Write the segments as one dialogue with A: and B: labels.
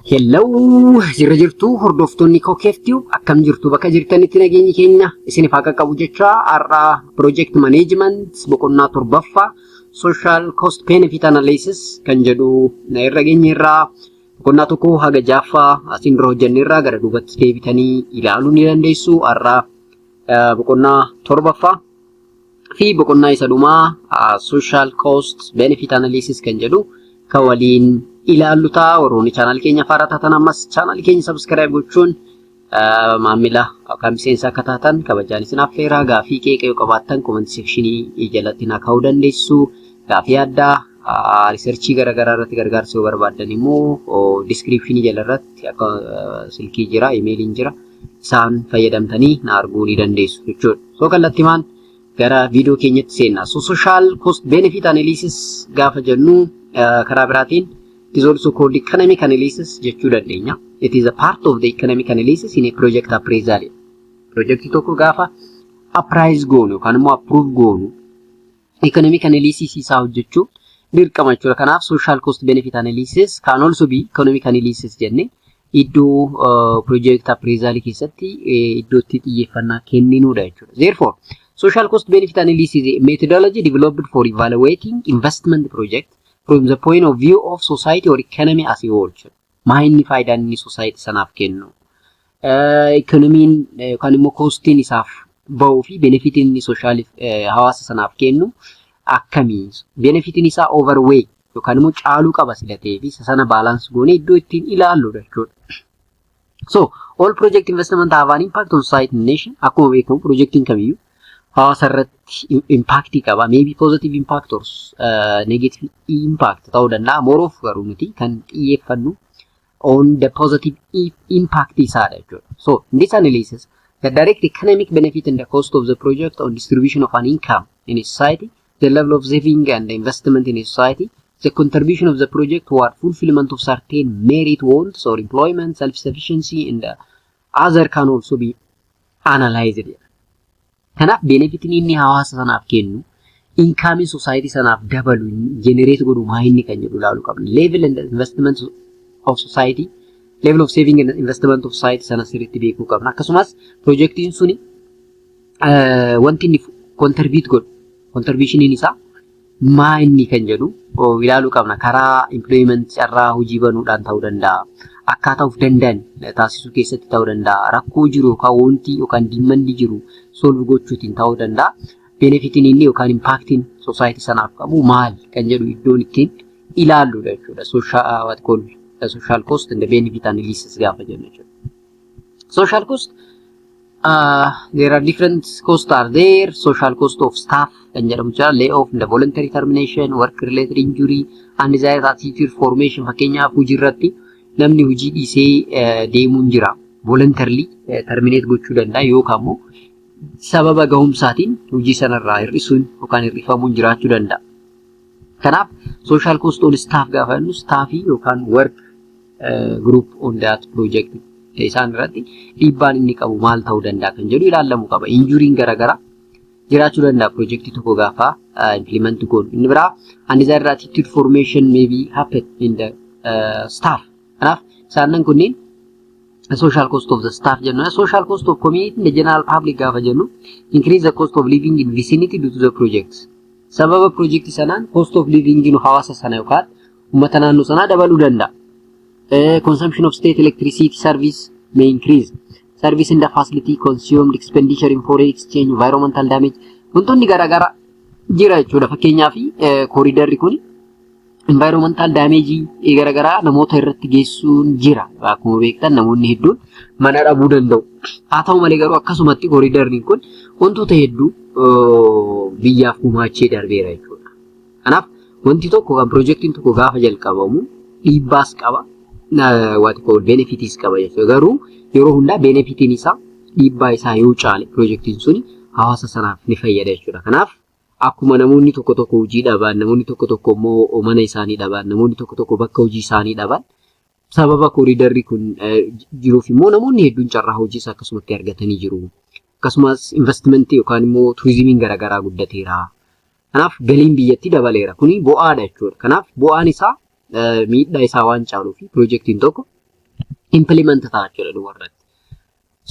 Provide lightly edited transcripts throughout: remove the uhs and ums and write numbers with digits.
A: Hello, jirra jirtu hordoftoonni Kokeeftiyu, akkam jirtu? Bakka jirtanitti nageenyi keenya isiniif haa qaqqabu jecha, har'a project management boqonnaa torbaffaa social cost benefit analysis kan jedhu irra geenye irraa boqonnaa tokko haga jaaffaa asiin dura hojjenne irraa gara duubatti deebitanii ilaaluu ni dandeessu. Har'a boqonnaa torbaffaa fi boqonnaa isa dhumaa social cost benefit analysis kan jedhu kan waliin ilaallu ta'a. Warroonni channel keenya haaraa taatan ammas channel keenya subscribe gochuun maamila yookaan miseensa akka taatan kabajaan isin affeeraa. Gaafii qeeqa yoo qabaattan comment sectionii jalatti na kaa'uu dandeessu. Gaafii addaa researchii garaagaraa irratti gargaarsa yoo barbaaddan immoo descriptionii jala irratti akka silkii jira, emailiin jira, isaan fayyadamtanii na arguu ni dandeessu jechuudha. So kallattimaan gara viidiyoo keenyatti seenna. So social cost benefit analysis gaafa jennu, karaa biraatiin it is also called economic analysis jechuu dandeenya. It is a part of the economic analysis in a project appraisal. Projektii tokko gaafa appraise goonu yookaan immoo approve goonu economic analysis isaa hojjechuu dirqama jechuudha. Kanaaf social cost benefit analysis can also be economic analysis jenne iddoo project appraisal keessatti iddoo itti xiyyeeffannaa kenninuudha jechuudha. Therefore, social cost benefit analysis is a methodology developed for evaluating investment project from the point of view of society or economy as a whole. Maa inni faayidaan inni society sanaaf kennu? Economiin yookaan immoo costiin isaaf bahuu fi benefitiin inni socialiif, hawaasa sanaaf kennu akkamii? Benefitiin isaa overweigh yookaan immoo caaluu qaba sila ta'ee fi sana balance goonee iddoo ittiin ilaalludha jechuudha. So, all project investment have an impact on society and nation. Akkuma beekamu projektiin kamiyyuu hawaasa irratti impactii qaba. Maybe positive impact or negative impact ta'uu danda'a. More of garuu nuti kan xiyyeeffannu on the positive impact isaadha jechuudha. So in this analysis, the direct economic benefit and the cost of the project on distribution of an income in a society, the level of saving and investment in a society, the contribution of the project toward fulfillment of certain merit wants or employment, self-sufficiency and the other can also be analyzed. Kanaaf benefitiin inni hawaasa sanaaf kennu, incomeiin society sanaaf dabalu, generate godhu maa inni kan jedhu ilaaluu qabna. Level and investment of society, level of saving and investment of society sana sirriitti beekuu qabna. Akkasumas projektiin suni wanti inni contribute godhu, contributioniin isaa maa inni kan jedhu ilaaluu qabna. Karaa employment, carraa hojii banuudhaan ta'uu danda'a. Akkaataa of danda'an taasisuu keessatti ta'uu danda'a. Rakkoo jiru yookaan wanti yookaan demandii jiru solve gochuutiin ta'uu danda'a. Benefitiin inni yookaan impactiin society sanaaf qabu maal kan jedhu iddoon ittiin ilaalludha jechuudha. Social, what call social cost and the benefit analysis gaafa jennu jechuudha. Social cost, there are different costs are there. Social cost of staff kan jedhamu jira. Lay off, the voluntary termination, work related injury, undesired attitude formation. Fakkeenyaaf hojii irratti namni hojii dhiisee deemuun jira. Voluntarily terminate gochuu danda'a yookaan immoo sababa gahumsaatiin hojii sanarraa hir'isuun yookaan hir'ifamuun jiraachuu danda'a. Kanaaf social cost on staff gaafa jennu, staffii yookaan work group on that project isaan irratti dhiibbaan inni qabu maal ta'uu danda'a kan jedhu ilaalamuu qaba. Injuryiin garaagaraa jiraachuu danda'a projektii tokko gaafa implement goonu. Inni biraa undesired attitude formation may be happen in the staff. Kanaaf isaan kunneen social cost of the staff jennu. Social cost of community and the general public gaafa jennu, increase the cost of living in vicinity due to the project. Sababa projektii sanaan cost of living hawaasa sana yookaan uummata naannoo sanaa dabaluu danda'a. Consumption of state electricity service may increase. Service in the facility consumed, expenditure in foreign exchange, environmental damage, wantoonni garaagaraa jira jechuudha. Fakkeenyaaf corridorri kun environmental damage garaagaraa namoota irratti geessuun jira. Akkuma beektan namoonni hedduun mana dhabuu danda'u. Haa ta'u malee garuu akkasumatti corridorri kun wantoota hedduu biyyaaf gumaachee darbeera jechuudha. Kanaaf wanti tokko kan piroojeektiin tokko gaafa jalqabamu dhiibbaas qaba. What call benefitiis qaba jechuudha. Garuu yeroo hundaa benefitiin isaa dhiibbaa isaa yoo caale piroojeektiin suni hawaasa sanaaf ni fayyada jechuudha. Kanaaf akkuma namoonni tokko tokko hojii dhaban, namoonni tokko tokko immoo mana isaanii dhaban, namoonni tokko tokko bakka hojii isaanii dhaban, sababa corridorri kun jiruuf immoo namoonni hedduun carraa hojiis akkasumatti argatanii jiru. Akkasumas investmentii yookaan immoo turizimiin garaagaraa guddateera. Kanaaf galiin biyyattii dabaleera. Kuni bu'aadha jechuudha. Kanaaf bu'aan isaa miidhaa isaa waan caaluuf piroojeektiin tokko Implement ta'a jechuudha dhumarratti.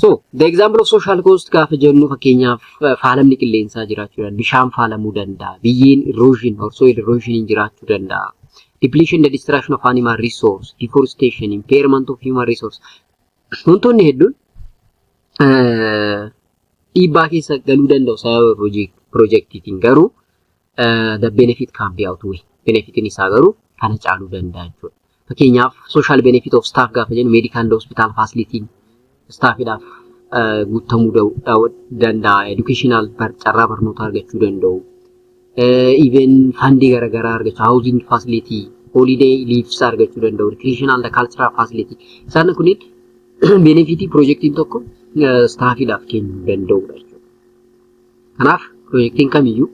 A: So, the example of social cost gaafa jennu, fakkeenyaaf faalamni qilleensaa jiraachuu danda'a, bishaan faalamuu danda'a, biyyeen erosion or soil erosion jiraachuu danda'a. Depletion, the destruction of animal resource, deforestation, impairment of human resource. Wantoonni hedduun dhiibbaa keessa galuu danda'u sababa piroojeektiitiin, garuu the benefit can be outweigh. Benefitiin isaa garuu kana caaluu danda'a jechuudha. Fakkeenyaaf, social benefit of staff gaafa jennu, medical and hospital facility staffiidhaaf guutamuu danda'a. Educational, carraa barnootaa argachuu danda'u. Even fundii garaagaraa argachuu, housing facility, holiday leaves argachuu danda'u, recreational and cultural facility. Isaan kunneen benefitii piroojeektiin tokko staffiidhaaf kennuu danda'udha jechuudha. Kanaaf piroojeektiin kamiyyuu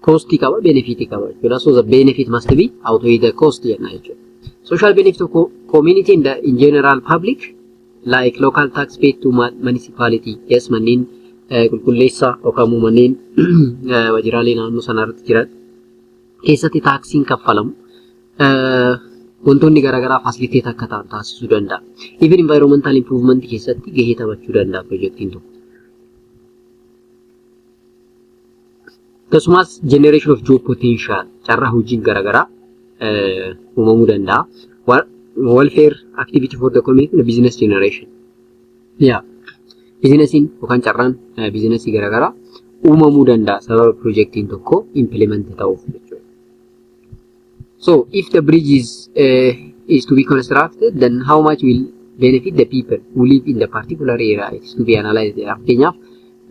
A: costii qaba, benefitii qaba jechuudha. So the benefit must be outweigh the cost jenna jechuudha. Social benefit of community in general public, like local tax paid to municipality. Yes, manneen qulqulleessaa yookaan immoo manneen waajjiraalee naannoo sanarratti jiran keessatti taaksiin kaffalamu wantoonni garaagaraa facilitate akka ta'an taasisuu danda'a. Even environmental improvement keessatti gahee taphachuu danda'a piroojeektiin tokko. Akkasumas generation of job potential, carraa hojiin garaagaraa uumamuu danda'a. Welfare activity for the community and business generation. Yaa, biizinasiin yookaan carraan biizinasii garaagaraa uumamuu danda'a sababa piroojeektiin tokko implement ta'uuf jechuudha. So if the bridge is to be constructed, then how much will benefit the people who live in the particular area, it is to be analyzed. Fakkeenyaaf,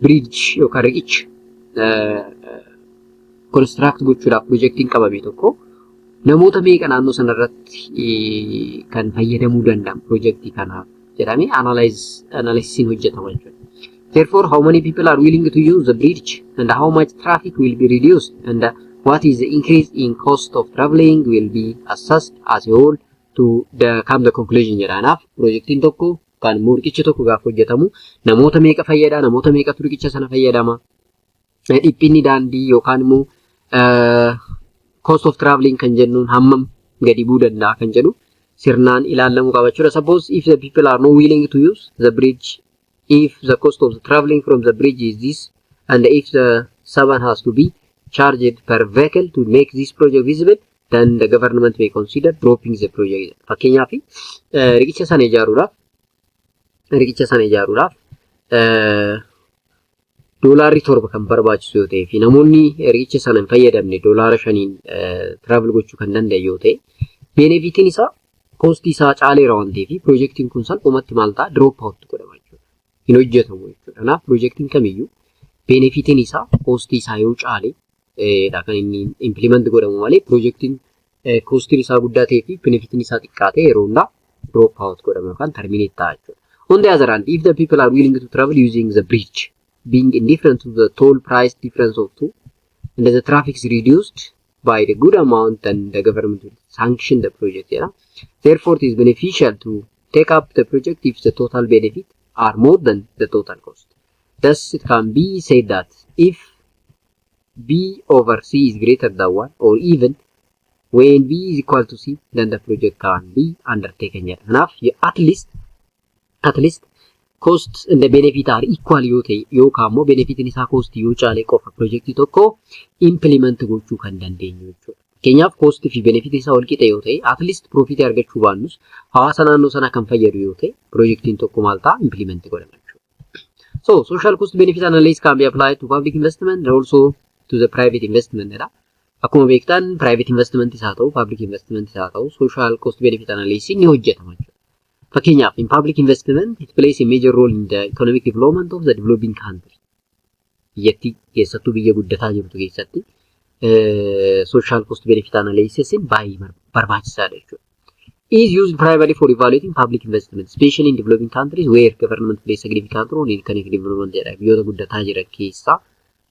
A: bridge yookaan riqicha construct gochuudhaaf piroojeektiin qabame tokko namoota meeqa naannoo sanarratti kan fayyadamuu danda'an piroojeektii kanaaf jedhamee analysisiin hojjetama jechuudha. Therefore, how many people are willing to use the bridge and how much traffic will be reduced and what is the increase in cost of traveling will be assessed as a whole to the come the conclusion jedha. Kanaaf piroojeektiin tokko yookaan immoo riqichi tokko gaafa hojjetamu namoota meeqa fayyada, namoota meeqatu riqicha sana fayyadama, dhiphinni daandii yookaan immoo cost of traveling kan jennuun hammam gadi bu'uu danda'a kan jedhu sirnaan ilaalamuu qaba jechuudha. Suppose if the people are not willing to use the bridge, if the cost of the traveling from the bridge is this, and if the someone has to be charged per vehicle to make this project visible, then the government may consider dropping the project. Fakkeenyaaf, riqicha sana ijaaruudhaaf $7 kan barbaachisu yoo ta'e fi namoonni riqicha sana hin fayyadamne $5n travel gochuu kan danda'e yoo ta'e, benefitiin isaa costii isaa caaleera waan ta'eef, piroojeektiin kun salphumatti maal ta'a? Drop out godhama jechuudha. Hin hojjetamu jechuudha. Kanaaf piroojeektiin kamiyyuu benefitiin isaa costii isaa yoo caale dha kan inni implement godhamu malee, piroojeektiin costiin isaa guddaa ta'ee fi benefitiin isaa xiqqaa ta'e yeroo hundaa drop out godhama yookaan terminate ta'a jechuudha. On the other hand, if the people are willing to travel using the bridge, being indifferent to the toll price difference of two, and the traffic is reduced by the good amount, then the government will sanction the project. Yeah? Therefore, it is beneficial to take up the project if the total benefit are more than the total cost. Thus, it can be said that if B over C is greater than 1 or even when B is equal to C, then the project can be undertaken jedha. Kanaaf at least cost and the benefit are equal yoo ta'e yookaan immoo benefitiin isaa cost yoo caale qofa piroojeektii tokko implement gochuu kan dandeenyu jechuudha. Fakkeenyaaf, costii fi benefitii isaa wal qixa yoo ta'e, at least profitii argachuu baannus hawaasa naannoo sanaa kan fayyadu yoo ta'e, piroojeektiin tokko maal ta'a? Implement godhama jechuudha. So social cost benefit analysis can be applied to public investment and also to the private investment jedha. Akkuma beektan, private investment isaa ta'u, public investment isaa ta'u, social cost benefit analysis ni hojjetama jechuudha. Fakkeenyaaf, in public investment, it plays a major role in the economic development of the developing country. Biyyattii keessattuu biyya guddataa jirtu keessatti social cost benefit analysis baay'ee barbaachisaadha jechuudha. Is used primarily for evaluating public investment, especially in developing countries where government plays significant role in economic development jedha. Biyyoota guddataa jiran keessaa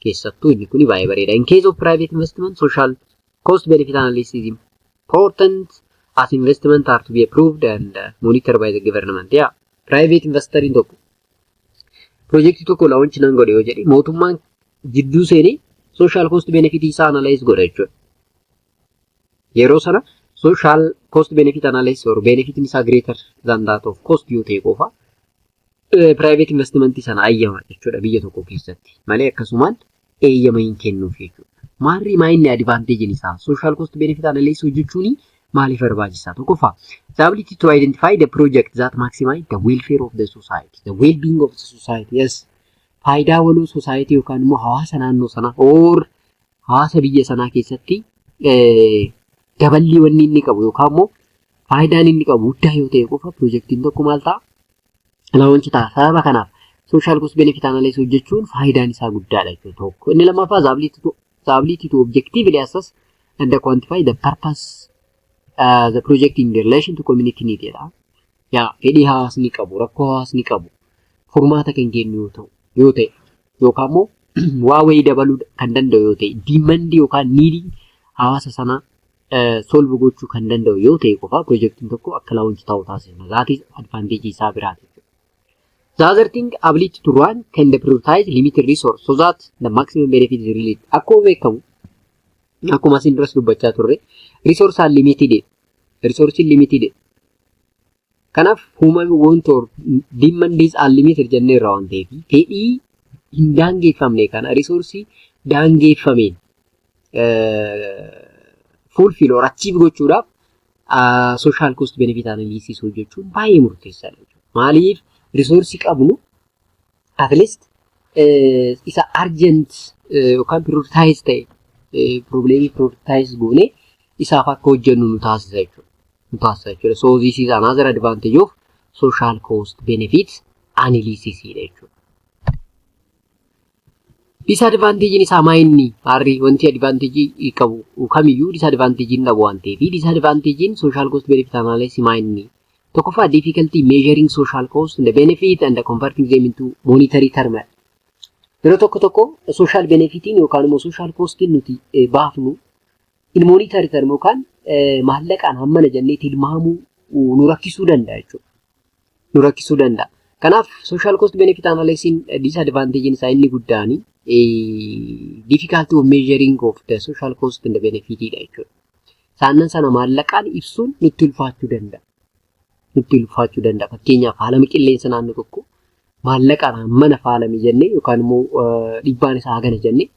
A: keessattuu inni kun baay'ee bareeda. In case of private investment, social cost benefit analysis is important as investment are to be approved and monitored by the government. Yeah, private investoriin tokko piroojeektii tokko launch nan godhe yoo jedhe, mootummaan jidduu seenee social cost benefit isaa analyze godha jechuudha. Yeroo sana Social cost benefit analysis or benefit isaa greater than that of cost yoo ta'e qofa private investment sana ayyama jechuudha biyya tokko keessatti malee akkasumaan eeyyama hin kennuuf jechuudha. Maarri maa inni advantage isaa social cost benefit analysis hojjechuun maaliif barbaachisaa? Tokkoffaa, the ability to identify the project that maximize the welfare of the society, the well-being of the society. Yes. Faayidaa waloo society yookaan immoo hawaasa naannoo sanaa or hawaasa biyya sanaa keessatti daballii wanni inni qabu yookaan immoo faayidaan inni qabu guddaa yoo ta'e qofa piroojeektiin tokko maal ta'a? Launch ta'a. Sababa kanaaf social cost benefit analysis hojjechuun faayidaan isaa guddaadha jechuudha tokko. Inni lammaffaa, the ability to objectively assess and quantify the purpose the project in relation to community need jedha. Yaa, fedhii hawaasni qabu, rakkoo hawaasni qabu furmaata kan kennu yoo ta'e yookaan immoo waa wayii dabaluu kan danda'u yoo ta'e, demandii yookaan needii hawaasa sanaa solve gochuu kan danda'u yoo ta'e qofa piroojeektiin tokko akka launch ta'u taasisna. That is advantage isaa biraati. The other thing, ability to run can prioritize limited resource so that the maximum benefit is released. Akkuma beekamu, akkuma asin duras dubbachaa turre, resource are limited. Resource limited. Kanaaf human want or demand is unlimited jennee irraa waan ta'eef, fedhii hin daangeffamne kana resource daangeffameen fulfill or achieve gochuudhaaf social cost benefit analysis hojjechuun baay'ee murteessaadha jechuudha. Maaliif, resource qabnu at least isa urgent yookaan prioritize ta'e, problemii prioritize goone isaaf akka hojjennu nu taasisa jechuudha. Nu taasisa jechuudha. So this is another advantage of social cost benefit analysis jechuudha. Disadvantagein isaa maa inni? Harri wanti advantage qabu kamiyyuu disadvantage hin dhabu waan ta'eef, disadvantagein social cost benefit analysis maa inni? Tokkoffaa, difficulty measuring social cost and the benefit and converting them into monetary term. Yeroo tokko tokko social benefitiin yookaan immoo social costiin nuti baafnu in monetary term yookaan maallaqaan hammana jennee tilmaamuu nu rakkisuu danda'a jechuudha. Nu rakkisuu danda'a. Kanaaf social cost benefit analysis disadvantage isaa inni guddaan difficulty of measuring of the social cost and the benefit dha jechuudha. Saannan sana maallaqaan ibsuun nutti ulfaachuu danda'a. Nutti ulfaachuu danda'a. Fakkeenyaaf, faalama qilleensa naannoo tokko maallaqaan hammana faalame jennee yookaan immoo dhiibbaan isaa hagana jennee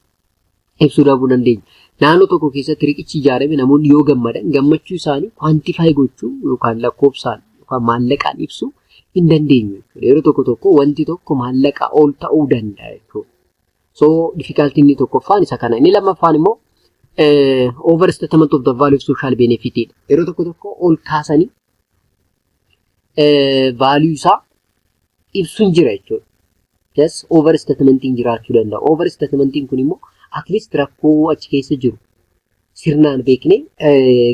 A: ibsuu dhabuu dandeenya. Naannoo tokko keessatti riqichi ijaarame namoonni yoo gammadan gammachuu isaanii quantify gochuu yookaan lakkoofsaan yookaan maallaqaan ibsuu hin dandeenyu jechuudha. Yeroo tokko tokko wanti tokko maallaqa ol ta'uu danda'a jechuudha. So difficulty inni tokkoffaan isa kana. Inni lammaffaan immoo overstatement of the value of social benefit dha. Yeroo tokko tokko ol kaasanii value isaa ibsuun jira jechuudha. Yes, overstatementiin jiraachuu danda'a. Overstatementiin kun immoo at least rakkoo achi keessa jiru sirnaan beeknee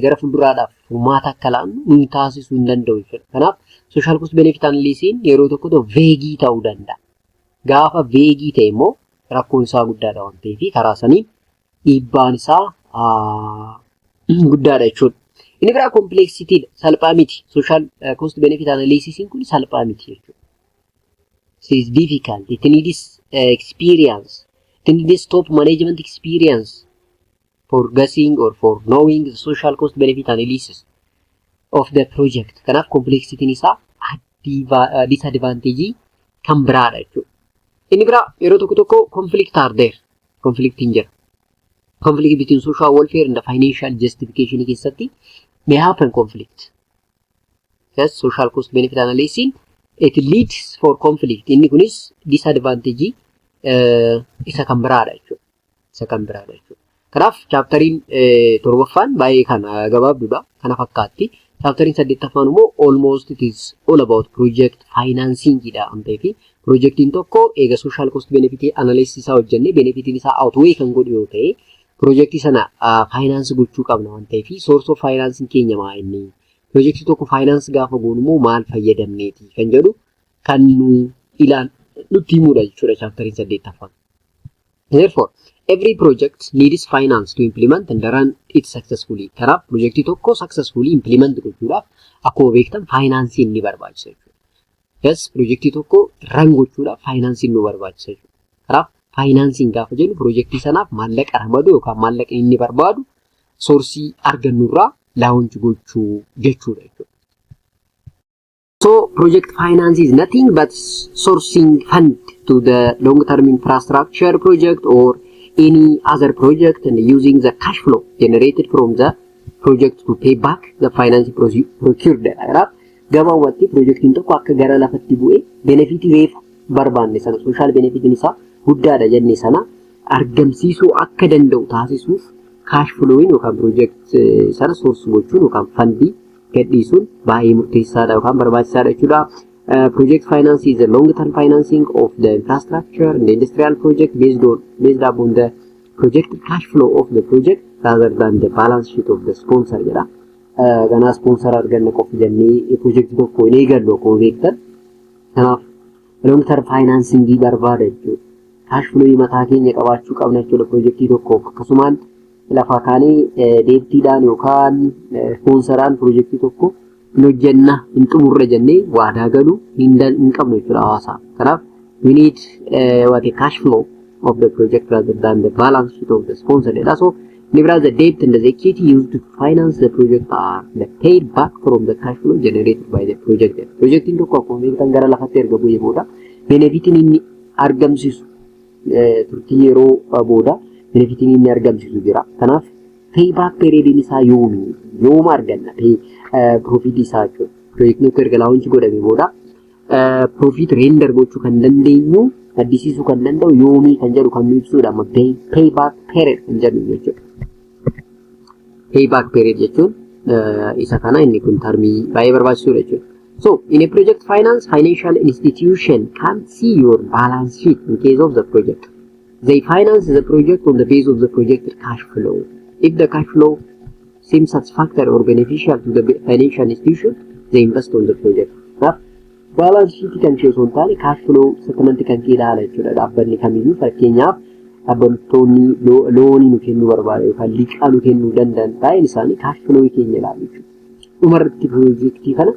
A: gara fuulduraadhaaf furmaata akka laannu nu taasisuu hin danda'u jechuudha. Kanaaf social cost benefit analysiin yeroo tokko tokko vague ta'uu danda'a. Gaafa vague ta'e immoo rakkoon isaa guddaadha waan ta'eef, karaa saniin dhiibbaan isaa guddaadha jechuudha. Inni biraa complexitydha. Salphaa miti. Social cost benefit analysisiin kun salphaa miti jechuudha. It is difficult. It needs experience. It needs top management experience for guessing or for knowing the social cost benefit analysis of the project. Kanaaf complexityn isaa disadvantage kan biraadha jechuudha. Inni biraa, yeroo tokko tokko conflict are there. Conflict hin jira. Conflict between social welfare and the financial justification keessatti may happen conflict. Yes, social cost benefit analysis, it leads for conflict. Inni kunis disadvantage isa kan biraadha jechuudha. Isa kan biraadha jechuudha. Kanaaf chapteriin torbaffaan baay'ee kan gabaabduudha. Kana fakkaatti. Chapteriin saddeettaffaan immoo almost it is all about project financing dha waan ta'eef, projektiin tokko eega social cost benefit analysis isaa hojjennee benefitiin isaa outweigh kan godhu yoo ta'e, projektii sana finance gochuu qabna waan ta'eef, source of financing keenya maa inni, projektii tokko finance gaafa goonu immoo maal fayyadamneeti kan jedhu kan nu ilaal nutti himudha jechuudha chapteriin saddeettaffaan. Therefore, every project needs finance to implement and run it successfully. Kanaaf projektii tokko successfully implement gochuudhaaf akkuma beektan financeiin ni barbaachisa jechuudha. Yes, projektii tokko run gochuudhaaf financeiin nu barbaachisa jechuudha. Kanaaf financeiin gaafa jennu projektii sanaaf maallaqa ramaduu yookaan maallaqa inni barbaadu sourceii argannurraa launch gochuu jechuudha jechuudha. So project finance is nothing but sourcing fund to the long-term infrastructure project or any other project and using the cash flow generated from the project to pay back the finance procured. Kanaaf gabaabumatti projektiin tokko akka gara lafatti bu'ee benefitii reefu barbaanne sana, social benefitiin isaa guddaadha jenne sana argamsiisuu akka danda'u taasisuuf cash flowin yookaan project sana source gochuun yookaan fundii gadhiisuun baay'ee murteessaadha yookaan barbaachisaadha jechuudha. Project finance is the long term financing of the infrastructure and the industrial project based upon the projected cash flow of the project rather than the balance sheet of the sponsor jedha. Ganaa sponsor arganna qofa jennee projektii tokko hin eegallu akkuma beektan. Kanaaf long term financing barbaada jechuudha. Cash flow mataa keenya qabaachuu qabna jechuudha projektii tokkoof. Akkasumaan lafaa kaanee debtiidhaan yookaan sponsoraan projektii tokko hin hojjenna, hin xumurre jennee waadaa galuu hin qabnu jechuudha hawaasaaf. Kanaaf we need what, a cash flow of the project rather than the balance sheet of the sponsor jedha. So inni biraa, the debt and the equity used to finance the project are the paid back from the cash flow generated by the project. Projektiin tokko akkuma beektan gara lafatti erga bu'ee booda benefitiin inni argamsiisu, turtii yeroo booda benefitiin inni argamsiisu jira. Kanaaf payback periodiin isaa yoomi? Yooma arganna profit isaa jechuudha? Projektiin tokko erga launch godhame booda profit render gochuu kan dandeenyu, maddisiisuu kan danda'u yoomii kan jedhu kan nu ibsudha. Amma payback period kan jedhu jechuudha. Payback period jechuun isa kana. Inni kun termii baay'ee barbaachisuudha jechuudha. So, in a project finance, financial institution can't see your balance sheet in case of the project. They finance the project on the base of the projected cash flow. If the cash flow seems satisfactory or beneficial to the financial institution, they invest on the project. Kanaaf balance sheet kan kee osoo hin taane cash flow statement kan kee ilaala jechuudha dhaabbanni kamiyyuu. Fakkeenyaaf dhaabbattoonni loanii nu kennuu barbaada yookaan liqaa nu kennuu danda'an baay'een isaanii cash flow keenya ilaalu jechuudha. Dhumarratti piroojeektii kana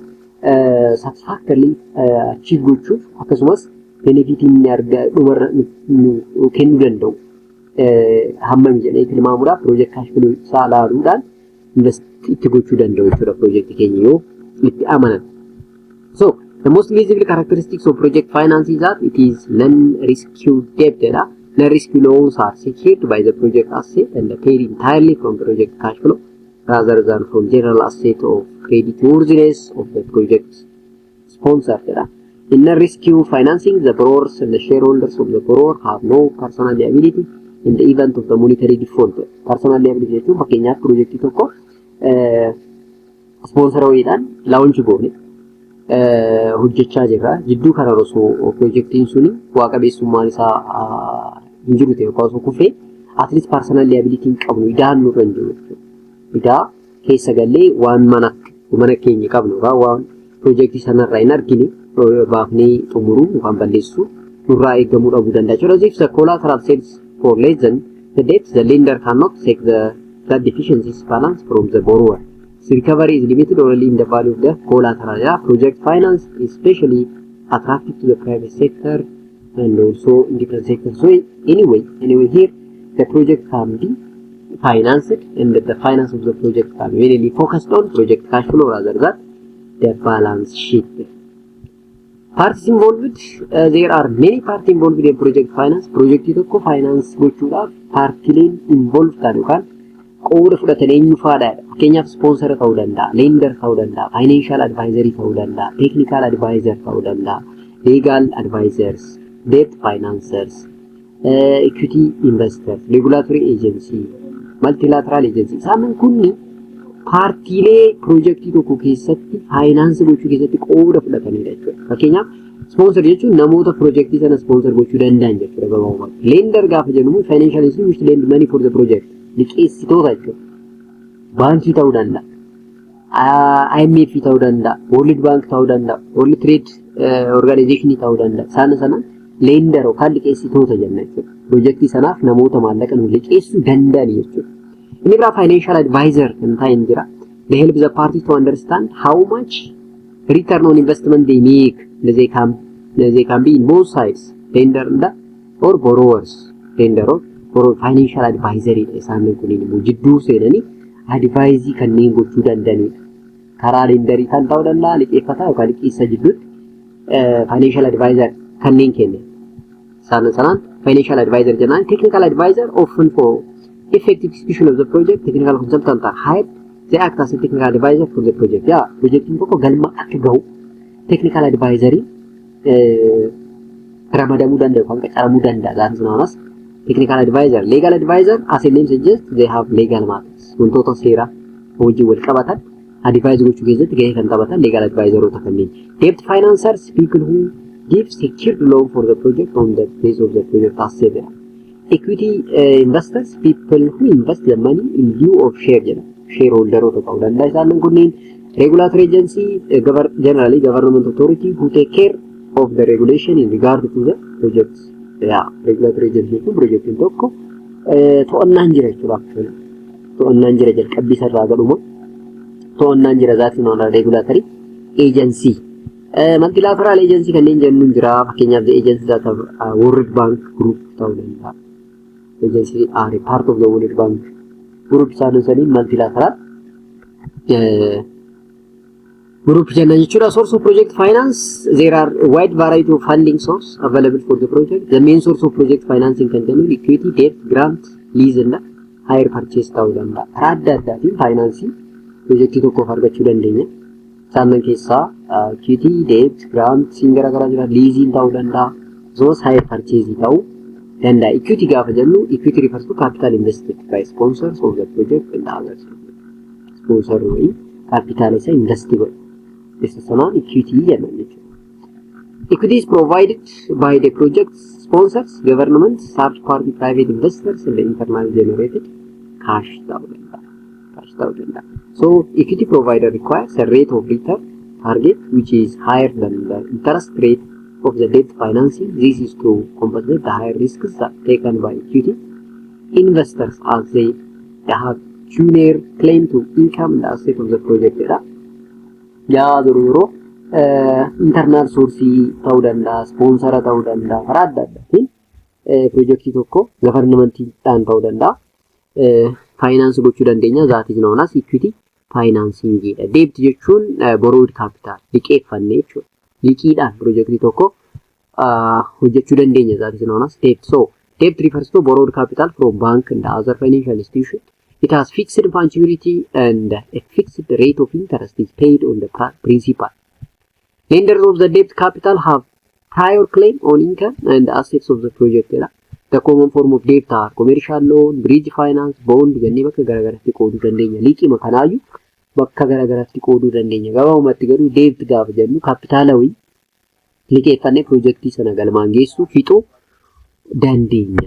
A: satisfactorily achieve gochuuf akkasumas benefitiin inni arga dhumarra nu kennuu danda'u hammam jedhee tilmaamuudhaaf project cash flow isaa ilaaluudhaan invest itti gochuu danda'u jechuudha piroojeektii keenya yoo itti amanan. So the most visible characteristics of project finance is that it is non-rescue debt jedha. Non-rescue loans are secured by the project asset and paid entirely from project cash flow rather than from general asset of creditworthiness of the project sponsor jedha. In non-rescue financing, the borrowers and the shareholders of the borrower have no personal liability in the event of the monetary default. Personal liability jechuun fakkeenyaaf piroojeektii tokko sponsora wayiidhaan launch goone hojjechaa jirra. Jidduu kana osoo piroojeektiin suni bu'aa qabeessummaan isaa hin jiru ta'e yookaan osoo kufee, at least personal liability hin qabnu, idaan nurra hin jiru jechuudha. Idaa keessa gallee waan mana keenya qabnu yookaan waan piroojeektii sanarraa hin argine baafnee xumuruu yookaan balleessuu nurraa eegamuu dhabuu danda'a jechuudha. If the collateral sells for less than the debt, the lender cannot take that deficiencies balance from the borrower. The recovery is limited only in the value of the collateral. Yeah, project finance is especially attractive to the private sector and also in different sectors. So anyway, here the project can be financed and the finance of the project can be mainly focused on project cash flow rather than the balance sheet. Parties involved, there are many parties involved in project finance. Projektii tokko finance gochuudhaaf paartileen involved ta'an yookaan qooda fudhatan eenyu faadha? Fakkeenyaaf sponsor ta'uu danda'a, lender ta'uu danda'a, financial advisory ta'uu danda'a, technical advisor ta'uu danda'a, legal advisors, debt financers, equity investors, regulatory agency, multilateral agency. Isaan kunni paartiilee piroojeektii tokko keessatti finance gochuu keessatti qooda fudhatanidha jechuudha. Fakkeenyaaf sponsor jechuun namoota piroojeektii sana sponsor gochuu danda'an jechuudha gabaabumatti. Lender gaafa jennu financial institution which lend money for the project, liqeessitoota jechuudha. Baankii ta'uu danda'a. IMF ta'uu danda'a. World Bank ta'uu danda'a. World Trade Organization ta'uu danda'a. Isaan sana lender yookaan liqeessitoota jenna jechuudha. Piroojeektii sanaaf namoota maallaqa nu liqeessuu danda'an jechuudha. Inni biraa financial advisor kan ta'an jira. They help the parties to understand how much return on investment they make. They can be in both sides, lender and or borrowers. Lender or borrower, financial advisory dha isaan kun immoo jidduu seenanii Advice kanneen gochuu danda'anidha. Karaa lenderii kan ta'uu danda'a, liqeeffataa yookaan liqiissa jidduutti financial advisor kanneen kennan. Isaan sanaan financial advisor jennaan. Technical advisor, often for effective execution of the project, technical consultant are hired. They act as a technical advisor for the project. Yaa, projektiin tokko galma akka gahu technical advisorii ramadamuu danda'a yookaan qacaramuu danda'a. That is known as technical advisor. Legal advisor, as a name suggests, they have legal matters. Wantoota seeraa hojii wal qabatan advise gochuu keessatti gahee kan taphatan legal advisorota kanneen. Debt financiers, people who give secured loan for the project on the base of the project asset jedha. Equity investors, people who invest the money in lieu of share jedha. Shareholderoota ta'uu danda'a isaan kunneen. Regulatory agency, generally government authority who take care of the regulation in regard to the projects. Yeah, regulatory agency jechuun projektiin tokko to'annaan jira jechuudha actually. To'annaan jira, jalqabbii sarraa gadhuma. To'annaan jira, that is known regulatory agency. Multilateral agency kanneen jennuun jira, fakkeenyaaf the agency that have World Bank Group ta'uu danda'a. Agency are a part of the World Bank Group, isaan saniin multilateral group jenna jechuudha. Source of project finance: there are a wide variety of funding source available for the project. The main source of project financing kan jennu equity, debt, grant, lease and hire purchase ta'uu danda'a. Karaa adda addaatiin faayinaansii projektii tokkoof argachuu dandeenya. Isaan keessaa equity, debt, grant garaagaraa jira, leasing ta'uu danda'a. Akkasumas hire purchase ta'uu danda'a. Equity gaafa jennu, equity refers to capital invested by sponsors of the project and others. Sponsor wayii capital isa invest godhe. Isa sanaan equity jenna jechuudha. Equity is provided by the project sponsors, government, third party private investors and the internally generated cash ta'uu danda'a. Cash ta'uu danda'a. So equity provider requires a rate of return target which is higher than the interest rate of the debt financing. This is to compensate the higher risks that taken by equity investors as they have junior claim to income and asset of the project jedha. Yaa, yeroo yeroo internal source ta'uu danda'a, sponsora ta'uu danda'a, karaa adda addaatiin projektii tokko governmentiidhaan ta'uu danda'a. Finance gochuu dandeenya. That is known as equity financing jedha. Debt jechuun borrowed capital, liqeeffanne jechuudha. Liqiidhaan projektii tokko hojjechuu dandeenya. That is known as debt. So debt refers to borrowed capital from bank and other financial institution. It has fixed maturity and a fixed rate of interest is paid on the principal. Lenders of the debt capital have prior claim on income and assets of the project jedha. The common form of debt are commercial loan, bridge finance, bond jennee bakka garaagaraatti qooduu dandeenya. Liqima kanaayyuu bakka garaagaraatti qooduu dandeenya. Gabaabumatti garuu debt gaafa jennu kaapitaala wayii liqeeffannee piroojeektii sana galmaan geessuu, fixuu dandeenya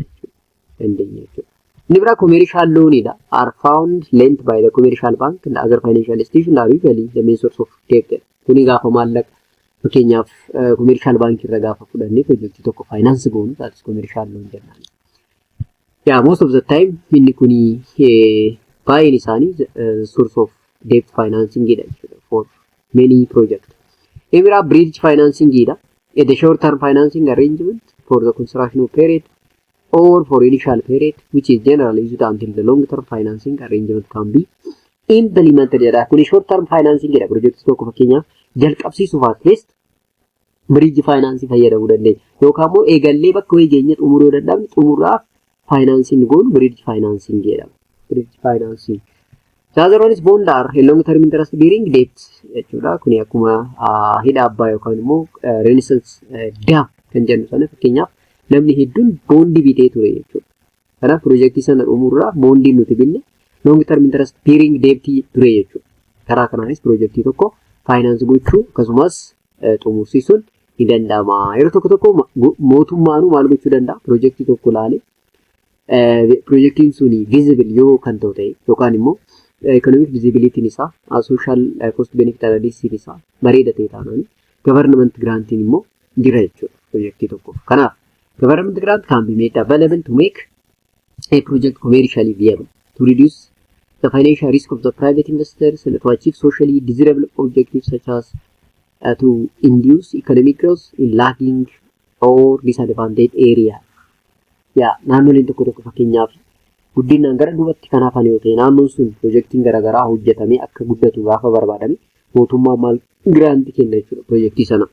A: jechuudha. Inni biraa commercial loanidha. Are found lent by the commercial bank and other financial institution are usually the main source of debt. Kuni gaafa maallaqa fakkeenyaaf commercial bank irra gaafa fudhannee piroojeektii tokko finance goonu, that is commercial loan jennaan. Yeah, most of the time inni kuni baay'een isaanii source of debt financing dha jechuudha for many project. Inni biraa bridge financing dha. The short term financing arrangement for the construction of period or for initial period, which is generally used until the long term financing arrangement can be implemented jedha. Kuni short term financing jedha. Piroojeektii tokko fakkeenyaaf jalqabsiisuuf at least bridge finance fayyadamuu dandeenya. Yookaan immoo eegallee bakka wayii geenye xumuruu yoo dadhabne, xumuraaf financing goonu bridge financing jedhama. Bridge financing. The other one is bond, are a long term interest bearing debt jechuudha. Kuni akkuma hidha abbaa yookaan immoo Renaissance Dam kan jennu sana, fakkeenyaaf namni hedduun boondii bitee ture jechuudha. Kanaaf piroojeektii sana xumuruudhaaf boondiin nuti binne long term interest bearing debt ture jechuudha. Karaa kanaanis piroojeektii tokko finance gochuu akkasumas xumursiisuun ni danda'ama. Yeroo tokko tokko mootummaanuu maal gochuu danda'a? Piroojeektii tokko ilaalee, piroojeektiin suni feasible yoo kan ta'u ta'e yookaan immoo economic feasibilityn isaa, social cost benefit analysis isaa bareeda ta'e taanaan, government grantiin immoo jira jechuudha piroojeektii tokkoof. Kanaaf government grant can be made available to make a project commercially viable, to reduce the financial risk of the private investors and to achieve socially desirable objectives, such as to induce economic growth in lagging or disadvantaged area. Yaa, naannoleen tokko tokko fakkeenyaaf Guddinaan gara duubatti kan hafan yoo ta'e, naannoon sun piroojeektiin garaagaraa hojjetamee akka guddatu gaafa barbaadame, mootummaan maal grantii kenna jechuudha piroojeektii sana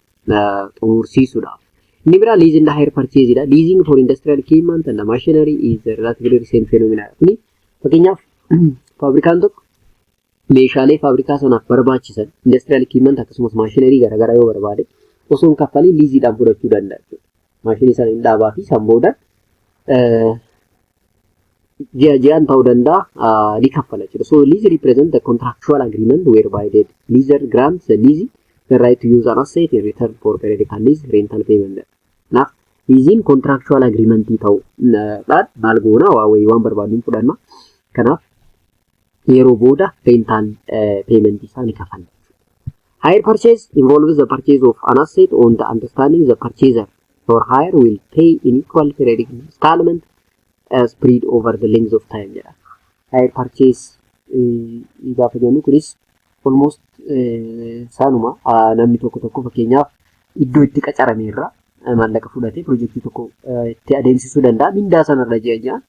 A: xumursiisuudhaaf. Inni biraa lease and hire purchase dha. Leasing for industrial equipment and machinery is a relatively recent phenomenon. Kuni fakkeenyaaf faabrikaan tokko meeshaalee faabrikaa sanaaf barbaachisan, industrial equipment akkasumas machinery garaagaraa yoo barbaade, osoo hin kaffaliin liiziidhaan fudhachuu danda'a jechuudha. Maashinii sana hin dhaabaa fi san booda ji'a ji'aan ta'uu danda'a, ni kaffala jechuudha. So lease represent the contractual agreement whereby the leaser grants the lessee the right to use an asset in return for periodical lease rental payment. Kanaaf liiziin contractual agreement ta'uudhaan maal goona, waa wayii waan barbaadnu hin fudhanna. Kanaaf yeroo booda rental payment isaa ni kafalla. Hire purchase involves the purchase of an asset on the understanding the purchaser for hire will pay in equal periodic installment spread over the length of time jedha. Hire purchase gaafa jennu kunis almost saanuma namni tokko tokko fakkeenyaaf iddoo itti qacarame irraa maallaqa fudhatee piroojeektii tokko itti adeemsisuu danda'a. Mindaa sanarra ji'a ji'aan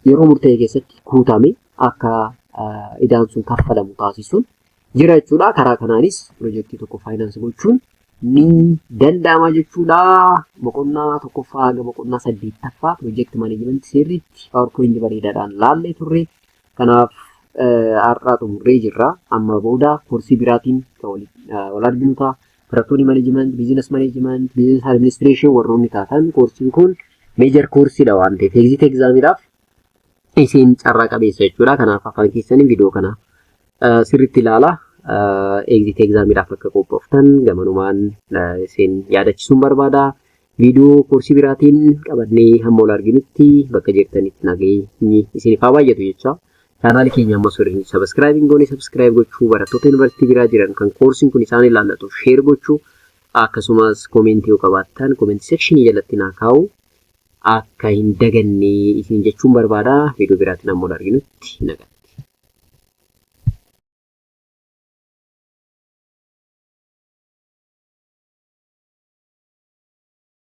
A: yeroo murtaa'e keessatti kuutame akka idaan sun kaffalamu taasisuun jira jechuudha. Karaa kanaanis piroojeektii tokko finance gochuun ni danda'ama jechuudha. Boqonnaa tokkoffaa haga boqonnaa saddeettaffaa project managementii sirriitti PowerPointii bareedaadhaan laallee turre. Kanaaf har'aa xumurree jirra. Amma booda koorsii biraatiin kan wal arginu ta'a. Barattoonni management, business management, business administration warroonni taatan, koorsiin kun major koorsiidha waan ta'eef exit examiidhaaf isin carraa qabeessa jechuudha. Kanaaf afaan keessanii viidiyoo kana sirriitti ilaalaa. Exit examiidhaaf akka qophooftan gamanumaan isin yaadachiisuun barbaada. Viidiyoo koorsii biraatiin qabannee hamma wal arginutti bakka jirtanitti nageenyi isiniif haa baay'atu jecha. Chaanaalii keenya amma osoo subscribe hin goone subscribe gochuu, barattoota yuunivarsiitii biraa jiran kan koorsiin kun isaan ilaallatu share gochuu, akkasumas commentii yoo qabaattan commentii sectionii jalatti naa kaa'u akka hin daganne isin jechuun barbaada. Viidiyoo biraatiin hamma wal arginutti nagaatti.